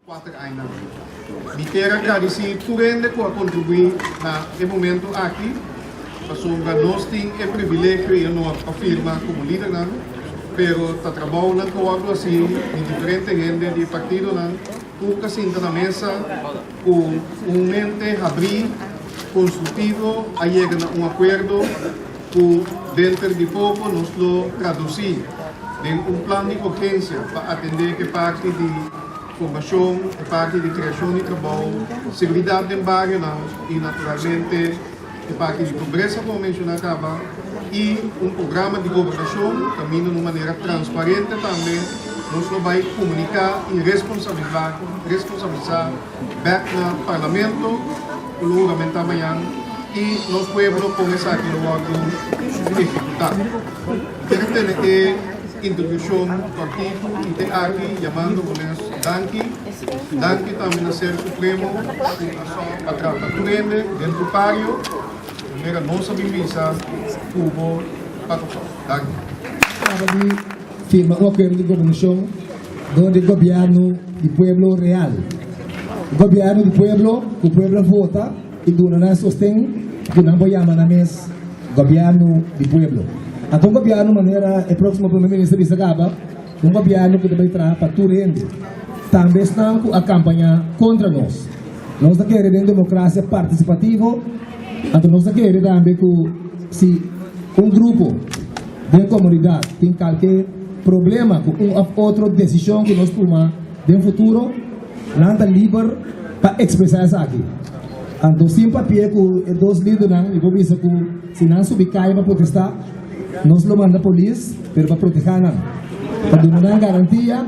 Kuater añanan. Mi kier a gradisí tur hende ku a kontribuí na e momentu aki, pasobra nos tin e privilegio i honor pa firma komo lidernan, pero ta trabounan ku a wòrdu hasí di diferente hende di e partidonan tur ta sinta na mesa ku un mente habrí, konstruktivo a yega na un akuerdo ku denter di poko nos lo tradusí den un plan di urgensia pa atendé ku e parti di formashon, e parti di kreashon di trabou, seguridat den barionan i naturalmente e parti di pobresa ku a menshoná kaba i un programa di gobernashon kaminda na un manera transparente tambe nos lo bai komuniká i responsabilisá bek na Parlamento ku lo huramentá mañan i nos pueblo kon esaki lo wòrdu ehekutá. Kier tene e introdukshon kòrtiku i te aki yamando bo mes danki. Danki tambe na Ser Supremo ku a sòru pa trata tur hende den tur bario manera nos a bin bisa ku bo pa Kòrsou. Danki. Kaba di firma un akuerdo di gobernashon dor di gobièrnu di pueblo real. Gobièrnu di pueblo ku pueblo a vota i duna nan sosten ku nan por yama nan mes gobièrnu di pueblo. Anto un gobièrnu manera e próksimo prome minister bisa kaba, un gobièrnu ku ta bai traha pa tur hende, tambe esnan ku a kampaña kontra nos. Nos ta kere den demokrasia partisipativo, anto nos ta kere tambe ku si un grupo den komunidat tin kalke problema ku un òf otro desishon ku nos tuma den futuro, nan ta liber pa ekspresá esaki. Anto sin papia ku e dos lidernan mi por bisa ku si nan subi kaya pa protestá, nos lo manda polis, pero pa protehá nan, pa duna nan garantia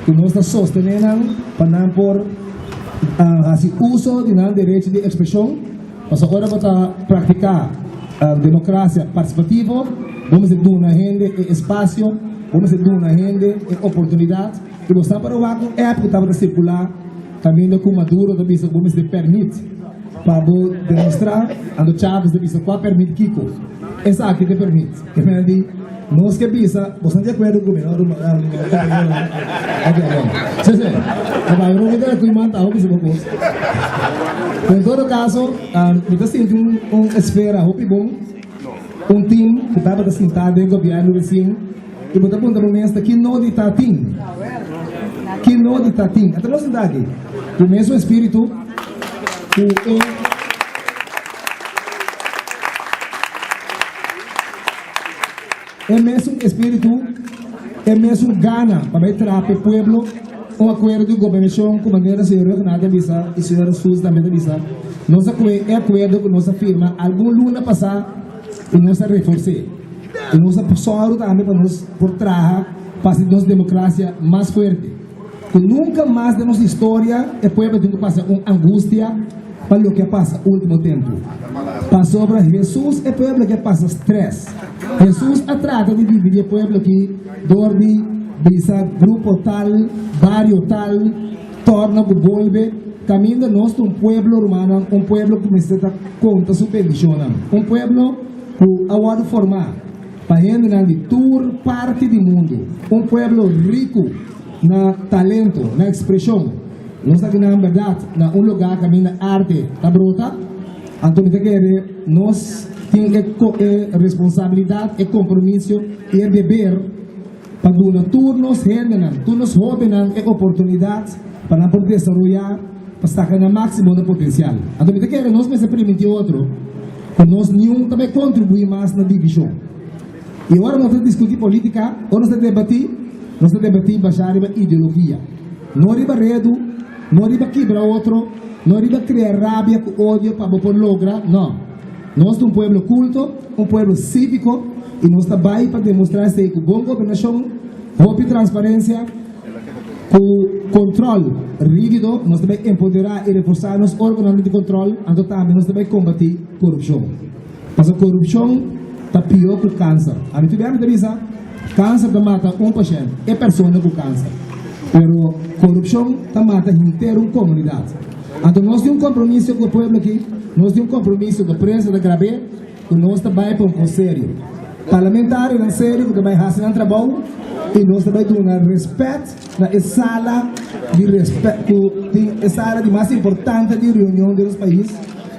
ku nos ta sostené nan pa nan por hasi uso di nan derecho di ekspreshon. Pasobra ora bo ta praktiká demokrasia partisipativo, bo mester duna hende e espasio, bo mester duna hende e oportunidat. I bo sa para wak un app ku tabata sirkulá kaminda ku Maduro ta bisa ku bo mester pèrmit pa bo demostrá, anto Chávez ta bisa kua pèrmit kiko. Esaki ta e pèrmit. Ke mester di nos ke bisa, bo sta di akuerdo ku mi no kompañeronan? Oke, bon. Si, si. Aba, yo no ke ta ku iman ta hopi bisa kos. Pero en todo kaso, mi ta sinti un un esfera hopi bon, un team ku tabata sintá den gobièrnu resien i bo ta puntra bo mes ta ki nodi ta tin? Ki nodi ta tin? Ata nos sintá aki ku mesun espíritu ku e. E mesun espíritu, e mesun gana pa bai traha p'e pueblo, un akuerdo di gobernashon ku manera señor Rhuggenaath a bisa i señora Soes tambe ta bisa, nos a kohe e akuerdo ku nos a firma algun luna pasá i nos a refors'é. I nos a sòru tambe pa nos por traha pa hasi nos demokrasia mas fuerte. Ku nunka mas den nos historia e pueblo tin ku pasa un angustia pa loke a pasa ultimo tempu. Pasobra Hesus e pueblo aki a pasa stress. Hesus a trata di dividi e pueblo aki dor di bisa grupo tal, bario tal, torna ku bolbe. Kaminda nos ta un pueblo, rumannan, un pueblo ku mester ta konta su bendishonnan. Un pueblo ku a wòrdu formá. Pa hendenan di tur parti di mundu, un pueblo riku na talento, na ekspreshon. Nos ta gana bèrdat na un lugá kaminda arte ta brota, anto mi ta kere nos tin e e responsabilidat, e kompromisio i e deber pa duna tur nos hendenan, tur nos hóbennan e oportunidat pa nan por desaroyá, pa saka nan máksimo nan potensial. Anto mi ta kere nos mester primintí otro ku nos niun ta bai kontribuí mas na divishon. I ora nos ta diskutí polítika, ora nos ta debatí, nos ta debatí bashá riba ideologia, no riba redu, no riba kibra otro, no riba krea rabia ku odio pa bo por logra, no. Nos ta un pueblo kulto, un pueblo síviko i nos ta bai pa demostrá esei ku bon gobernashon, hopi transparensia, ku kontròl rígido. Nos ta bai empoderá i reforsá nos órganonan di kontròl, anto tambe nos ta bai kombatí korupshon. Pasobra korupshon ta pió ku kanser. Ami tur bia mi ta bisa, kanser ta mata un pashènt, e persona ku kanser. Pero korupshon ta mata henter un komunidat. Anto nos tin un kompromiso ku e pueblo aki, nos tin un kompromiso ku prensa ta grab'é, ku nos ta bai pa un kos serio. Parlamentarionan serio ku ta bai hasi nan trabou i nos ta bai duna respèt na e sala. di respet ku tin e sala di mas importante di reunion den nos pais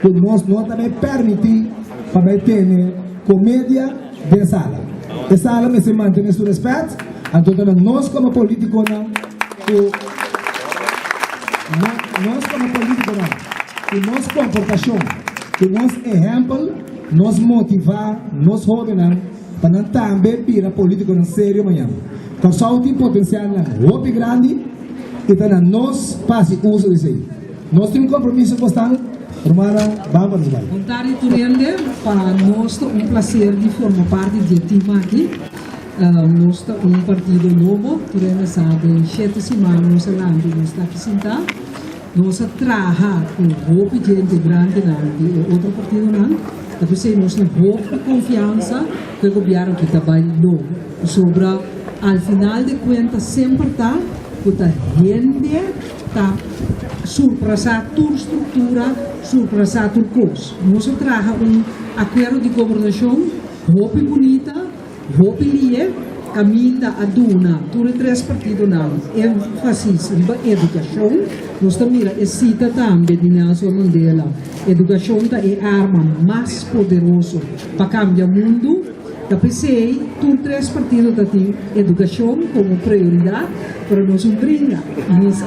ku nos no ta bai permiti pa bai tene komedia den sala. E sala mester mantene su respet, anto ta na nos komo politikonan ku nos komo politikonan ku nos komportashon, ku nos ehèmpel nos motivá nos hóbennan pa nan tambe bira politikonan serio mañana. Kòrsou tin potensialnan hopi grandi i ta na nos pa hasi uso di esei. Nos tin un kompromiso ku esnan, rumannan, ban pa nos bai. Bon tardi tur hende, pa nos ta un placer di forma parti di e team aki. Nos ta un partido nobo, tur hende sa den shete siman nos a lanta i nos ta aki sintá. Nos a traha ku hopi dje integrantenan di e otro partidonan, ta p'esei nos tin hopi konfiansa ku e gobièrnu aki ta bai lo. Pasobra al final di kuenta semper ta ku ta hende ta surprasá tur struktura, surprasá tur kos. Nos a traha un akuerdo di gobernashon hopi bunita. Hopi lie caminda a duna tur e tres partidonan enfasis riba educacion. Nos ta mira e cita tambe di Nelson Mandela, Educacion ta e arma mas poderoso pa cambia mundo. Ta p'esey tur tres partido ta tin educacion como prioridad, pero nos un bringa. Nos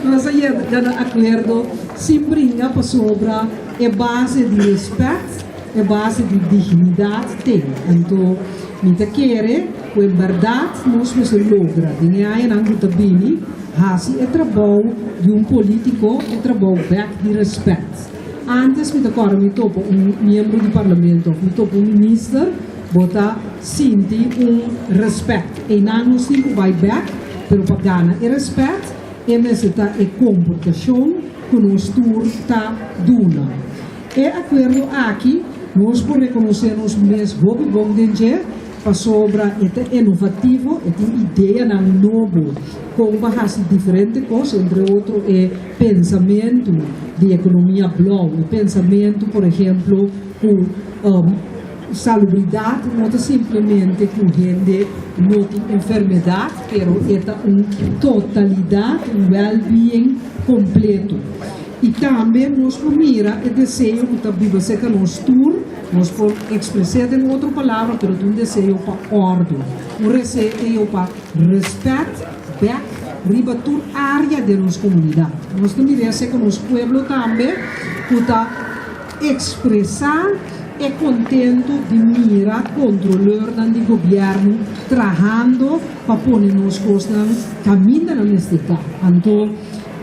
nos a yega na acuerdo sin bringa pasobra e base di respet. E base di dignidat ten. Anto mi ta kere ku en bèrdat nos mester logra den e añanan ku ta bini hasi e trabou di un polítiko e trabou bèk di rèspèt. Ántes mi ta kòrda mi topa un miembro di parlamento òf mi topa un minister bo ta sinti un rèspèt. Einan nos tin ku bai bèk, pero pa gana e rèspèt e mester ta e komportashon ku nos tur ta duna. E akuerdo aki nos por rekonosé nos mes hopi bon den dje pasobra e ta inovativo, e tin ideanan nobo kon pa hasi diferente kos, entre otro e pensamentu di ekonomia blou, e pensamentu por ehemplo ku salubridat no ta simplemente ku hende no tin enfermedat, pero e ta un totalidat, un wèlbeing kompleto. I tambe nos por mira e deseo ku ta biba serka nos tur, nos por ekspres'é den otro palabra, pero ta un deseo pa òrdu, un reseo pa rèspèt bèk riba tur área den nos komunidat. Nos ta mir'é serka nos pueblo tambe ku ta ekspresá e kontentu di mira kontrolornan di gobièrnu trahando pa pone nos kosnan kaminda nan mester ta. Anto.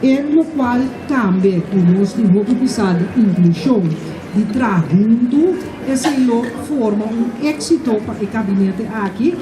En lokual tambe ku nos tin hopi bisa di inklushon, di traha huntu, esei lo forma un éksito pa e kabinete aki.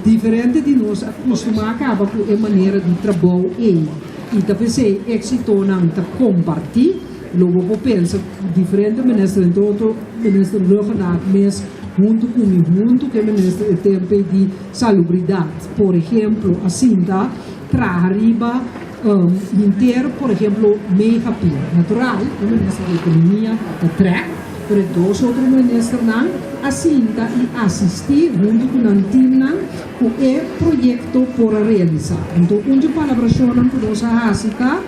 Diferente di nos a kustumá kaba ku e manera di trabou ei i ta p'esei éksitonan ta kompartí. Lo bo por pensa ku diferente minister, entre otro minister Rhuggenaath mes huntu ku mi, huntu ku e minister e tempu ei di salubridat, por ehemplo, a sinta traha riba henter, por ehemplo, Megapir. Natural, e minister di Economia ta trek, pero e dos otro ministernan a sinta y asisti hunto cu nan teamnan cu e proyecto por a realisa. Anto un dje palabracionnan cu nos a haci ta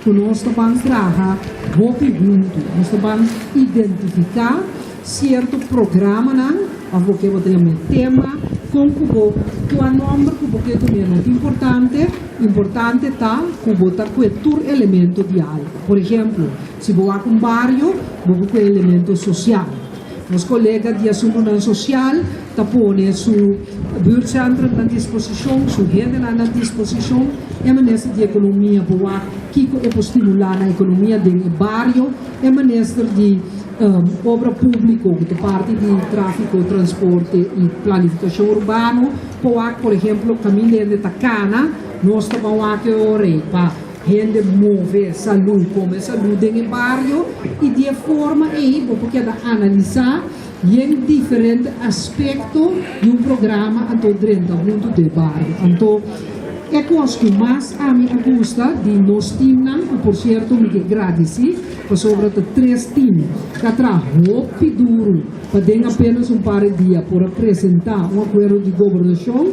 cu nos ta ban traha hopi hunto. Nos ta ban identifica Cierto programanan, of bo ke bo ta yama e tema, con cu bo cua nomber cu bo ke duna no ta importante, importante ta cu bo ta cue tur elemento di algo. Por ehemplo, si bo wak un bario, bo por cue elemento social. Nos colega di asuntonan social ta pone su buurtcentrum na disposicion, su hendenan na disposicion, e minister di economia por wak kico e por stimula na economia den e bario, e minister di Obra públiko ku ta parti di tráfiko, transporte i planifikashon urbano por wak, por ehemplo, kaminda hende ta kana, nos ta ban wak e ora ei pa hende move salú, kome salú den e bario i di e forma ei bo por keda analisá yen diferente aspekto di un programa anto drenta huntu den e bario. Anto e kos ku mas ami a gusta di nos timnan, ku por sierto mi ke gradisí, Pasobra ta tres tim ta traha hopi duru pa den apenas un par di dia por a presentá un akuerdo di gobernashon.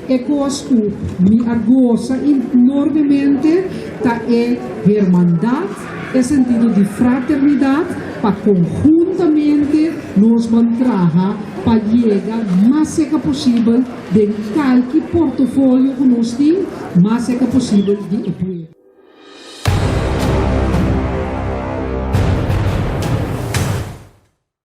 E kos ku mi a gosa enormemente ta e hermandat, e sentido di fraternidat pa konhuntamente nos ban traha pa yega mas serka posibel den kalki portofolio ku nos tin, mas serka posibel di e pueblo.